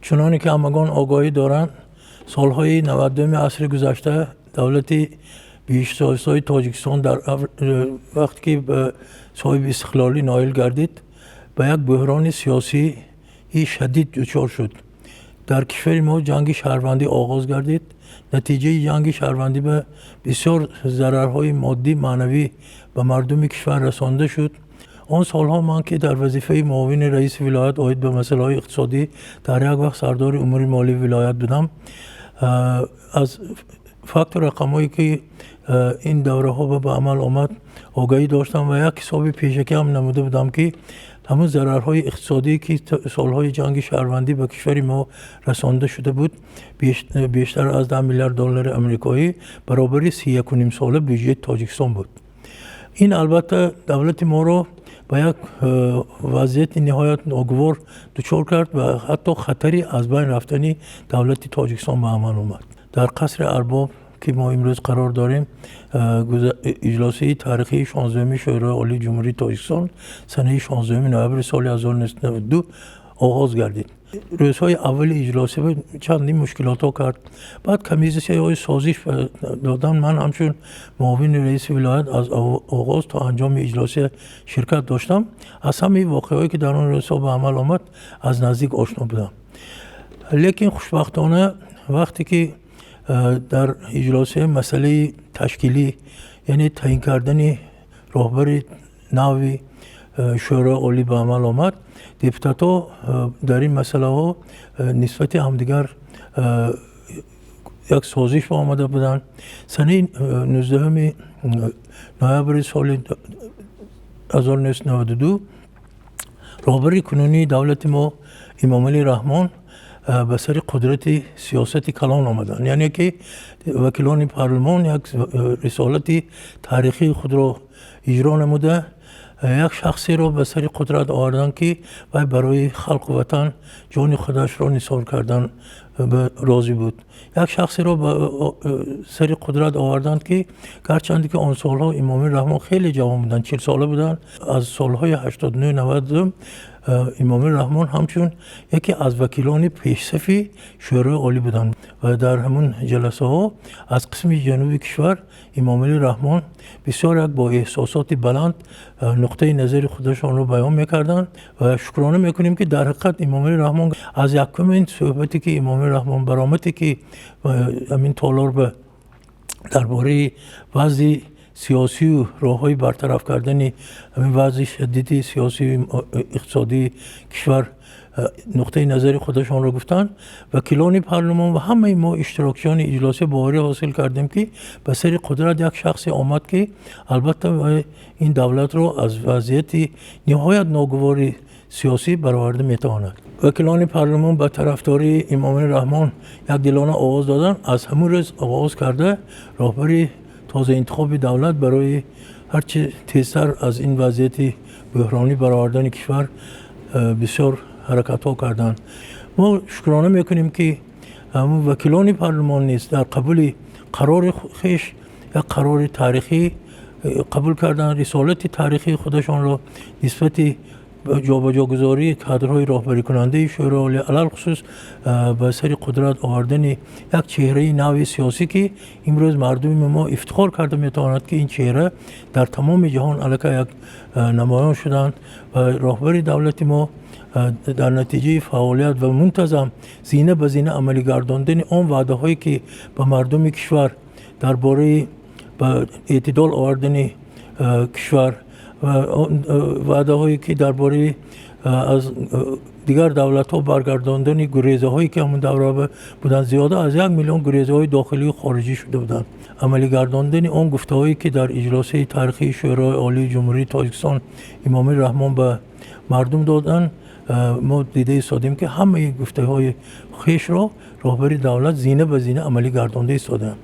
Чуноне ки ҳамагон огоҳӣ доранд, солҳои 90-уми асри гузашта давлати биҳиштосои Тоҷикистон дар вақте ки ба соҳиби истиқлолӣ ноил гардид, ба як буҳрони сиёсии шадид дучор шуд. Дар кишвари мо ҷанги шаҳрвандӣ оғоз гардид. Натиҷаи ҷанги шаҳрвандӣ ба бисёр зарарҳои моддӣ, маънавӣ ба мардуми кишвар расонда шуд. Он солҳо ман, ки дар вазифаи муовини раиси вилоят оид ба масъалаҳои иқтисодӣ, дар як вақт сардори умури молии вилоят будам, аз факту рақамҳое, ки ин давраҳо ба амал омад, огаҳӣ доштам ва як ҳисоби пешакӣ ҳам намуда будам, ки ҳамун зарарҳои иқтисодие, ки солҳои ҷанги шаҳрвандӣ ба кишвари мо расонда шуда буд, бештар аз 10 миллиард доллари амрикоӣ, баробари 31,5 сола бюҷети Тоҷикистон буд. Ин албатта давлати моро ба як вазъияти ниҳоят ногувор дучор кард ва ҳатто хатари аз байн рафтани давлати Тоҷикистон ба амал омад. Дар қасри Арбоб, ки мо имрӯз қарор дорем, иҷлосияи таърихии 16-уми Шӯрои Олии Ҷумҳурии Тоҷикистон санаи 16 ноябри соли 1992 оғоз гардид. Рӯзҳои аввали иҷлосия чандин мушкилотҳо кард. Баъд комиссияҳои созиш додан. Ман ҳамчун муовини раиси вилоят аз оғоз то анҷоми иҷлосия ширкат доштам. Аз ҳамаи воқеаҳое, ки дар он рӯзҳо ба амал омад, аз наздик ошно будам. Лекин хушбахтона, вақте ки дар иҷлосия масъалаи ташкилӣ, яъне таъин кардани роҳбари нави Шӯрои Олӣ ба амал омад, депутатҳо дар ин масъалаҳо нисбати ҳамдигар як созиш ба омада буданд. Санаи 19 ноябри соли 1992 роҳбари кунунии давлати мо Эмомалӣ Раҳмон ба сари қудрати сиёсати калон омаданд, яъне ки вакилони парлумон як рисолати таърихии худро иҷро намуда, як шахсеро ба сари қудрат оварданд, ки вай барои халқу ватан ҷони худашро нисор кардан розӣ буд. Як шахсеро ба сари қудрат оварданд, ки гарчанде ки он солҳо Эмомалӣ Раҳмон хеле ҷавон буданд, 40 сола буданд, аз солҳои 89, 90 Эмомалӣ Раҳмон ҳамчун яке аз вакилони пешсафи Шӯрои Олӣ буданд ва дар ҳамун ҷаласаҳо аз қисми ҷануби кишвар Эмомалӣ Раҳмон бисёр як бо эҳсосоти баланд нуқтаи назари худашонро баён мекарданд. Ва шукрона мекунем, ки дар ҳақиқат Эмомалӣ Раҳмон аз якумин суҳбате, ки Эмомалӣ Раҳмон баромаде, ки ҳамин толор ба дар бораи вазъи сиёсию роҳҳои бартараф кардани ҳамин вазъи шадиди сиёсию иқтисодии кишвар нуқтаи назари худашонро гуфтанд, вакилони парлумон ва ҳамаи мо, иштирокчиёни иҷлосия, боварӣ ҳосил кардем, ки ба сари қудрат як шахсе омад, ки албатта ин давлатро аз вазъияти ниҳоят ногувори сиёсӣ бароварда метавонад. Вакилони парлумон ба тарафдории Эмомалӣ Раҳмон якдилона овоз доданд. Аз ҳамун рӯз оғоз карда, роҳбари тозаинтихоби давлат барои ҳарчи тезтар аз ин вазъияти бӯҳронӣ баровардани кишвар бисёр ҳаракатҳо карданд. Мо шукрона мекунем, ки ҳамун вакилони парлумон низ дар қабули қарори хеш як қарори таърихӣ қабул карданд, рисолати таърихии худашонро нисбати ҷобаҷогузории кадрҳои роҳбарикунандаи Шӯрои Олӣ, алалхусус ба сари қудрат овардани як чеҳраи нави сиёсӣ, ки имрӯз мардуми мо ифтихор карда метавонад, ки ин чеҳра дар тамоми ҷаҳон аллакай як намоён шуданд, ва роҳбари давлати мо дар натиҷаи фаъолият ва мунтазам зина ба зина амалӣ гардондани он ваъдаҳое, ки ба мардуми кишвар дар бораи ба эътидол овардани кишвар ва ваъдаҳое, ки дар бораи аз дигар давлатҳо баргардондани гурезаҳое, ки ҳамон давра буданд, зиёда аз 1 миллион гурезаҳои дохилию хориҷӣ шуда буданд, амалӣ гардондани он гуфтаҳое, ки дар иҷлосияи таърихии Шӯрои Олии Ҷумҳурии Тоҷикистон Эмомалӣ Раҳмон ба мардум доданд, мо дида истодем, ки ҳамаи гуфтаҳои хешро роҳбари давлат зина ба зина амалӣ гардонда истодаанд.